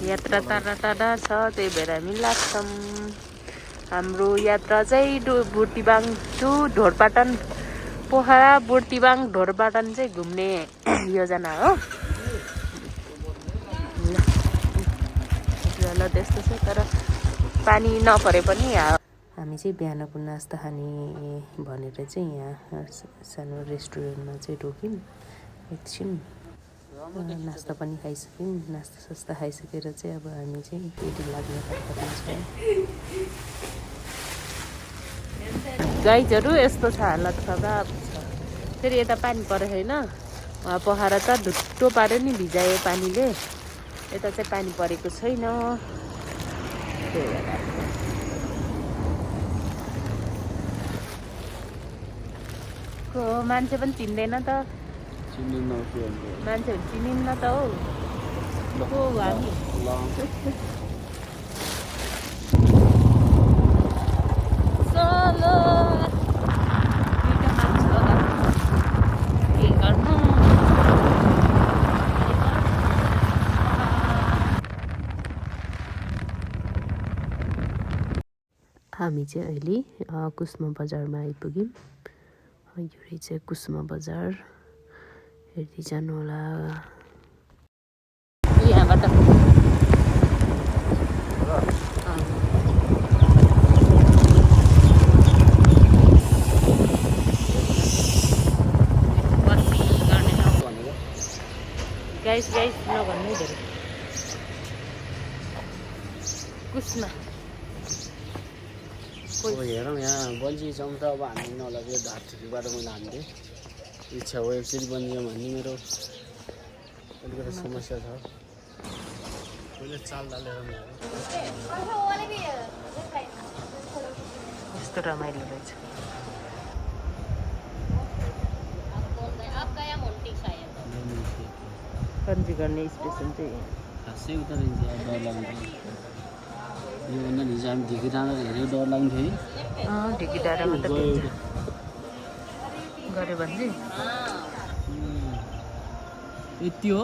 यात्रा टाढा टाढा छ, त्यही भएर हामी लाग्छौँ। हाम्रो यात्रा चाहिँ बुर्तिवाङ टु ढोरपाटन, पोखरा बुर्तिवाङ ढोरपाटन चाहिँ घुम्ने योजना हो। ल त्यस्तो छ, तर पानी नपरे पनि हामी चाहिँ बिहानको नास्ता खाने भनेर चाहिँ यहाँ सानो रेस्टुरेन्टमा चाहिँ रोक्यौँ। एकछिन नास्ता पनि खाइसक्यौँ। नास्ता सास्ता खाइसकेर चाहिँ अब हामी चाहिँ फेरि लाग्ने खालको गाइजहरू यस्तो छ हालत, खराब छ। फेरि यता पानी परेको छैन, पोखरा त धुट्टो पाऱ्यो नि, भिजायो पानीले। यता चाहिँ पानी परेको छैन, त्यही भएर मान्छे पनि चिन्दैन त, मान्छेहरू चिनिन्न त हौ। को हामी हामी चाहिँ अहिले कुसमा बजारमा आइपुग्यौँ। यो रहेछ कुसमा बजार, हेर्दै जानु होला। यहाँबाट गाइस नभन्नु धेरै कुसमा हेरौँ यहाँ बन्जी जाउँ त। अब हामी नलगे धारठुकीबाट मैले हान्थेँ, इच्छा हो एकचोटि बन्जी जाउँ भन्ने। मेरो अलिकति समस्या छ, पहिले चाल डालेर यस्तो रमाइलो रहेछ। बन्जी गर्ने स्टेसन चाहिँ खासै उता रहन्छ, डर लाग्छ। योभन्दा हिजो हामी ढिकी डाँडा हेरेको डर लाग्थ्यो है। ढिकी डाँडामा त गऱ्यो भने यति हो।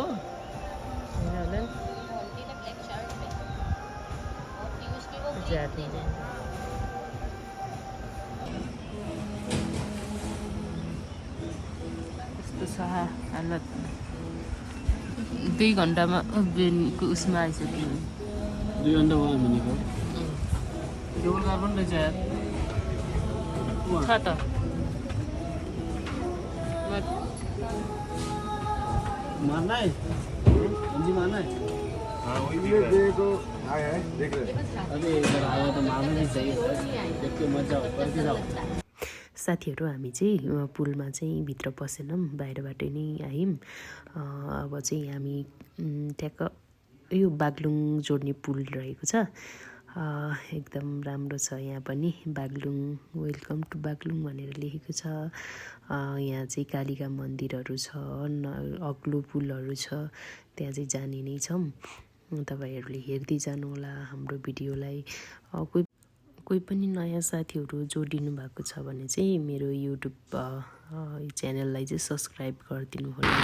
यस्तो छ हालत। 2 घन्टामा उसमा आइसक्यो। 2 घन्टा भयो भनेको। जोरदार पनि रहेछ यार। छ त मारना है, बंजी मारना है। देखो आया है, देख रहे। अबे इधर आया तो मारना नहीं चाहिए सर, देख के मत जाओ, करके जाओ। साथीहरू हामी चाहिँ पुलमा चाहिँ भित्र पसेनौँ, बाहिरबाटै नै आयौँ। अब चाहिँ हामी ट्याक्क यो बागलुङ जोड्ने पुल रहेको छ, एकदम राम्रो छ। यहाँ पनि बागलुङ, वेलकम टु बागलुङ भनेर लेखेको छ। यहाँ चाहिँ कालिका मन्दिरहरू छ, अग्लो पुलहरू छ, त्यहाँ चाहिँ जाने नै छौँ। तपाईँहरूले हेर्दै जानु होला हाम्रो भिडियोलाई। कोही पनि नयाँ साथीहरू जोडिनु भएको छ भने चाहिँ मेरो युट्युब च्यानललाई चाहिँ सब्सक्राइब गरिदिनु होला।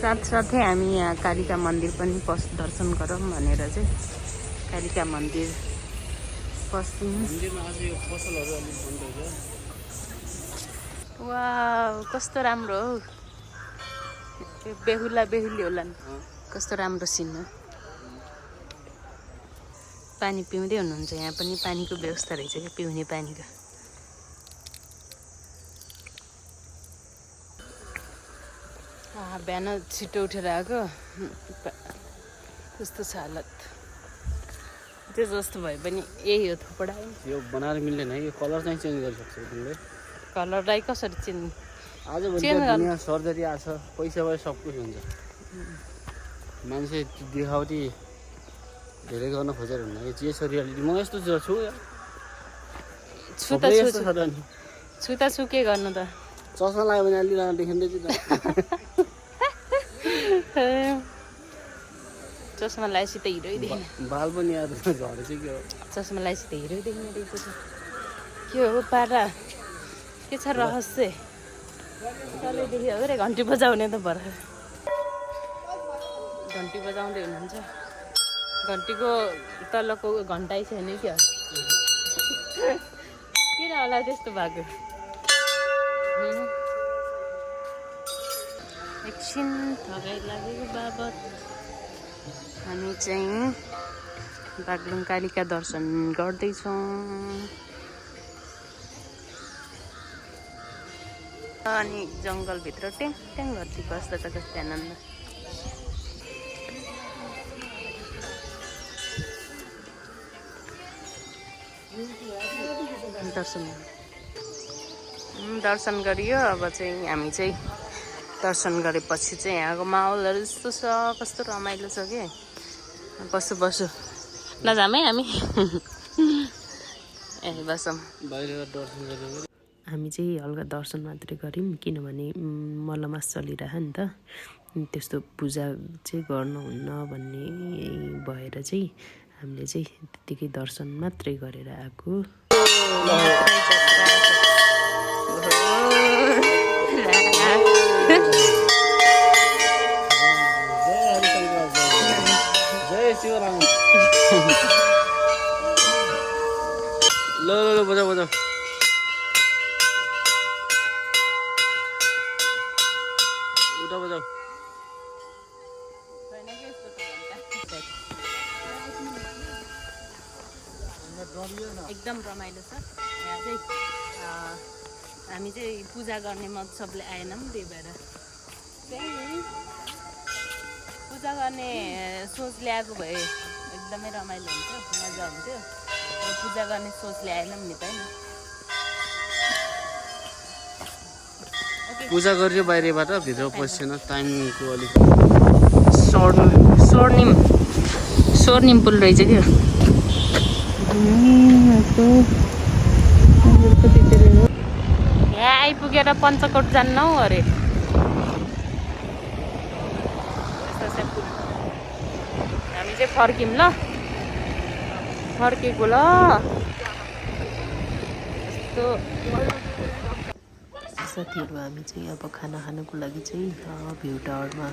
साथसाथै हामी यहाँ कालिका मन्दिर पनि दर्शन गरौँ भनेर चाहिँ कालिका मन्दिर पस्यौँ। वाउ कस्तो राम्रो हौ, बेहुला बेहुली होला नि, कस्तो राम्रो सिन हो। पानी पिउँदै हुनुहुन्छ, यहाँ पनि पानीको व्यवस्था रहेछ क्या, पिउने पानीको। बिहान छिटो उठेर आएको, कस्तो छ हालत। त्यो जस्तो भए पनि यही हो, थोपडा यो बनाएर मिल्दैन है, यो कलर चाहिँ चेन्ज गर्न सक्छौ तिमीले। कलरलाई कसरी चेन्ज? आज दुनियाँ सर्जरी आछ, पैसा भए सब कुछ हुन्छ। मान्छे देखावटी धेरै गर्न खोजेर हुन्न, यो जे छ रियालिटी। म यस्तो छु यार, छुता छु के गर्नु त। चस्मा लाग्यो भने अलि राम्रो देखिँदै थियो त। चस्मा लगाएपछि त हिरो देखिन। बाल पनि यार झरेछ के हो, चस्मा लगाएपछि त हिरो देखिने रहेछ। के हो पारा, के छ रहस्य? कहिलेदेखि हो रे घन्टी बजाउने त भर्खर। घन्टी बजाउँदै हुनुहुन्छ घन्टीको तलको घन्टाइ छैन क्या किन होला त्यस्तो भएको एकछिन थकाइ लागेको बाबत हामी चाहिँ बागलुङ कालिका दर्शन गर्दैछौँ अनि जङ्गलभित्र ट्याङ ट्याङ गर्दै बस्दा त कस्तो आनन्द दर्शन गरियो अब चाहिँ हामी चाहिँ दर्शन गरेपछि चाहिँ यहाँको माहौलहरू यस्तो छ कस्तो रमाइलो छ कि बसु बसु नजामै हामी ए बसौँ हामी चाहिँ हल्का दर्शन मात्रै गऱ्यौँ किनभने मलमास चलिरह नि त त्यस्तो पूजा चाहिँ गर्नुहुन्न भन्ने भएर चाहिँ हामीले चाहिँ त्यतिकै दर्शन मात्रै गरेर आएको ल बजाऊ बजाऊ उठा बजाऊ एकदम रमाइलो छ यहाँ चाहिँ हामी चाहिँ पूजा गर्ने मत्सबले आएनौँ त्यही भएर पूजा गर्ने सोच ल्याएको भए एकदमै रमाइलो हुन्थ्यो मजा हुन्थ्यो पूजा गर्ने सोच ल्याएनौँ नि त पूजा गरियो बाहिरबाट भित्र पसेन टाइमको अलिक स्वर्णिम पुल रहेछ क्या यहाँ आइपुगेर पञ्चकोट जान्नौ अरे हामी चाहिँ फर्क्यौँ ल फर्केको ल यस्तो साथीहरू हामी चाहिँ अब खाना खानुको लागि चाहिँ भ्यू टावरमा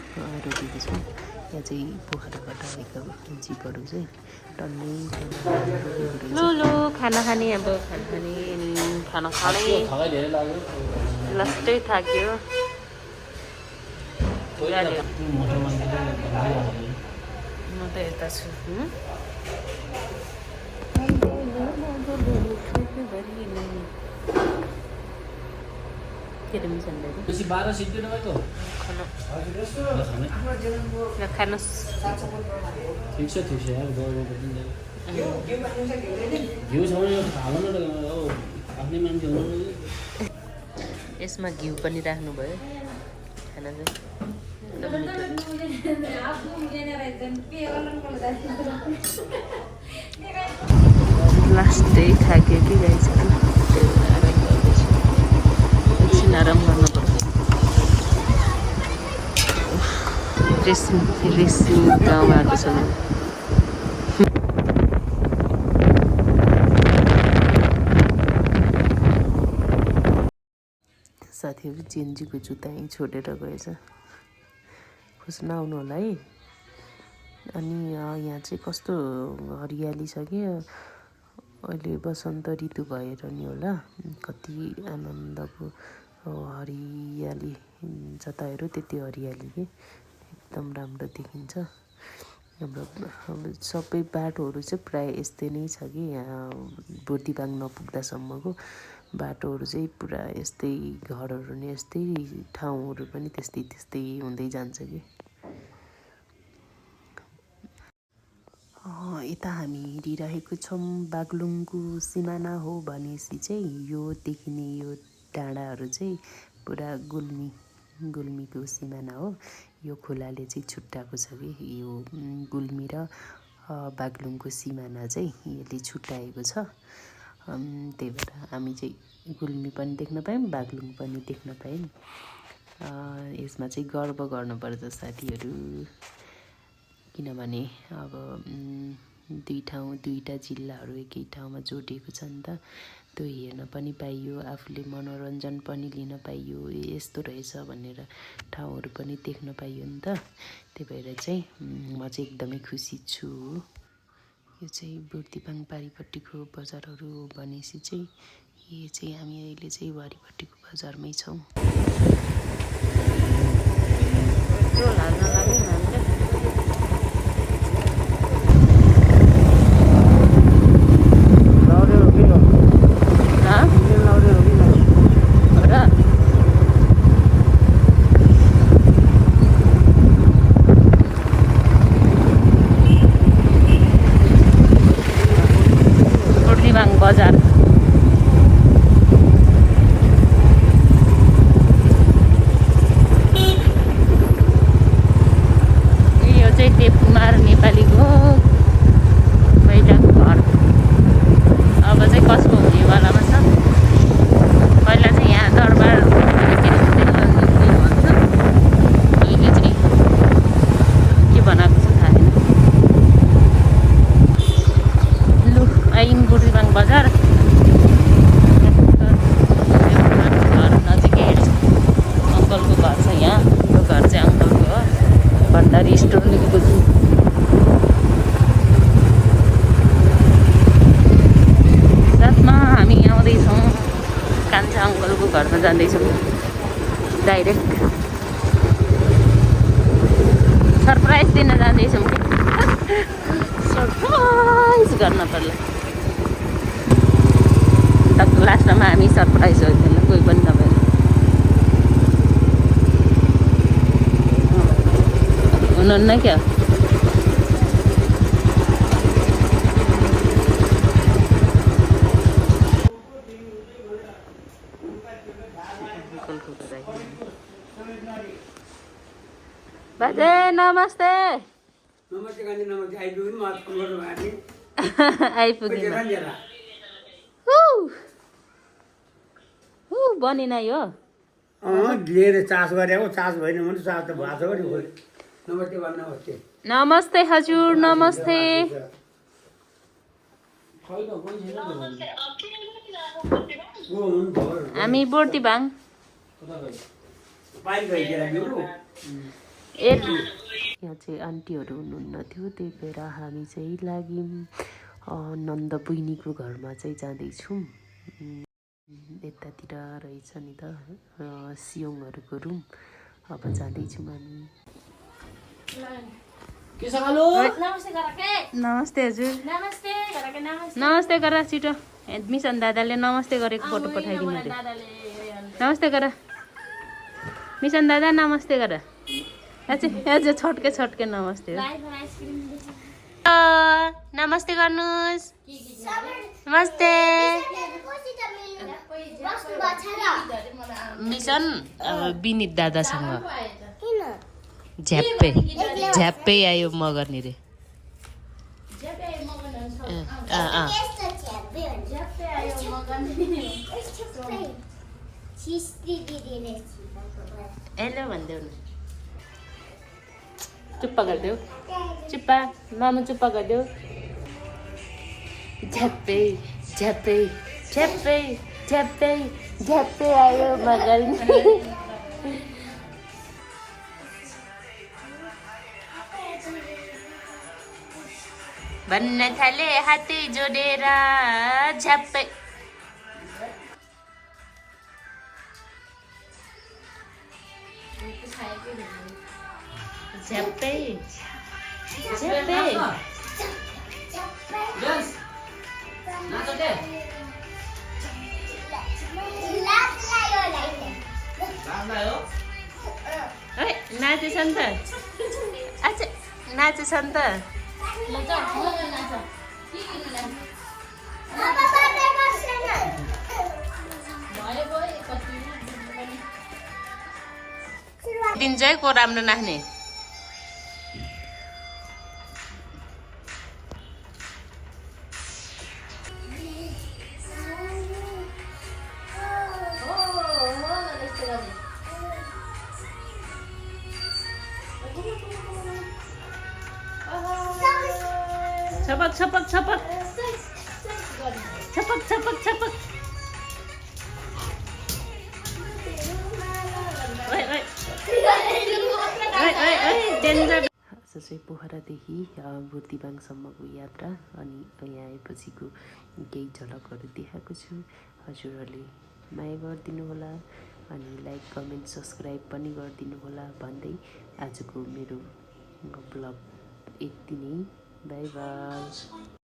रोकेको छौँ यहाँ चाहिँ पोखराबाट आएका जीपहरू चाहिँ टन्नै लो खाना खाने अब खाना खाने लास्टै थाक्यो म त यता छु खानुहोस् यसमा घिउ पनि राख्नुभयो खाना चाहिँ लास्टै थाक्यो कि गाइस एकछिन आराम गर्नुपर्छ रेसिङ गाउँमा आएको छ साथीहरू जेन्जीको जुत्ता यहीँ छोडेर गएछ खोज्न आउनु होला है अनि यहाँ चाहिँ कस्तो हरियाली छ कि अहिले बसन्त ऋतु भएर नि होला कति आनन्दको हरियाली जता हेऱ्यो त्यति हरियाली कि एकदम राम्रो देखिन्छ हाम्रो सबै बाटोहरू चाहिँ प्रायः यस्तै नै छ कि यहाँ बुर्तिबाङ नपुग्दासम्मको बाटोहरू चाहिँ पुरा यस्तै घरहरू नि यस्तै ठाउँहरू पनि त्यस्तै त्यस्तै हुँदै जान्छ कि यता हामी हिँडिरहेको छौँ बागलुङको सिमाना हो भनेपछि चाहिँ यो देखिने यो डाँडाहरू चाहिँ पुरा गुल्मीको सिमाना हो यो खोलाले चाहिँ छुट्याएको छ कि यो गुल्मी र बागलुङको सिमाना चाहिँ यसले छुट्याएको छ त्यही भएर हामी चाहिँ गुल्मी पनि देख्न पायौँ बागलुङ पनि देख्न पायौँ यसमा चाहिँ गर्व गर्नुपर्छ साथीहरू किनभने अब दुईटा जिल्लाहरू एकै ठाउँमा जोडिएको छ नि त त्यो हेर्न पनि पाइयो, आफूले मनोरञ्जन पनि लिन पाइयो, यस्तो रहेछ भनेर ठाउँहरू पनि देख्न पाइयो नि त। त्यही भएर चाहिँ म चाहिँ एकदमै खुसी छु। यो चाहिँ बुर्तिपाङ पारिपट्टिको बजारहरू भनेपछि चाहिँ यो चाहिँ हामी अहिले चाहिँ वारिपट्टिको बजारमै छौँ। पेट्रोल हाल्न लाग्यो हामीले। बजार यो चाहिँ देवकुमार नेपालीको पहिलाको घर। अब चाहिँ कसको हुनेवालामा छ। पहिला चाहिँ यहाँ दरबार भन्छ, अहिले चाहिँ के बनाएको छ थाहा छैन। लु आइम बुर्तिपाङ बजार। घर नजिकै अङ्कलको घर छ यहाँ। यो घर चाहिँ अङ्कलको हो, भण्डारी स्टोर लेखेको छु। साथमा हामी आउँदैछौँ, कान्छा अङ्कलको घरमा जाँदैछौँ डाइरेक्ट। सरप्राइज दिन जाँदैछौँ कि सरप्राइज गर्न पर्ला। लास्टमा हामी सरप्राइज होइन, कोही पनि नभएर हुनुहुन्न क्या। बाजे नमस्ते। नमस्ते गान्धी, नमस्ते। आइपुग्नु म फोन गर्नु भएको थिएँ। आइपुग्यो बनेन यो। लिएर चास गरेको, चास भएन भने चास त भएको छ नि। नमस्ते भन्नु। नमस्ते नमस्ते हजुर, नमस्ते। हामी बुर्तिपाङ यहाँ चाहिँ आन्टीहरू हुनुहुन्न थियो, त्यही भएर हामी चाहिँ लाग्यौँ नन्द बहिनीको घरमा चाहिँ जाँदैछौँ। यतातिर रहेछ नि त सियोङहरूको रुम। अब जाँदैछौँ हामी। नमस्ते हजुर। नमस्ते गर छिटो। एडमिसन दादाले नमस्ते गरेको फोटो पठाइदिनु अरे। नमस्ते गर मिसन दादा, नमस्ते गर। आज छट्के नमस्ते हो। नमस्ते गर्नुहोस्। नमस्ते मिसन। विनित दादासँग झ्याप्पै आयो मगर नि रे। हेलो भनिदेऊ न। चुप्पा गरिदेऊ, चुप्पा मामु चुप्पा गरिदेऊ। झ्याप्पै झ्याप्पै झ्याप्पै झ्याप्पै झ्याप्पै आयो मगर नि। भन्न थाले हातै जोडेर झ्याप्पै। झ्याप्पै झ्याप्पै नाचेछ नि त। अच्छा नाचेछ नि त। दिन्छ है को राम्रो नाच्ने। छपक छपक छपक छपक छपक छपक आज चाहिँ पोखरादेखि बुर्तिवाङसम्मको यात्रा अनि यहाँ आएपछिको केही झलकहरू देखाएको छु। हजुरहरूले माया गरिदिनु होला अनि लाइक कमेन्ट सब्सक्राइब पनि गरिदिनु होला भन्दै आजको मेरो ब्लग यति नै। By by.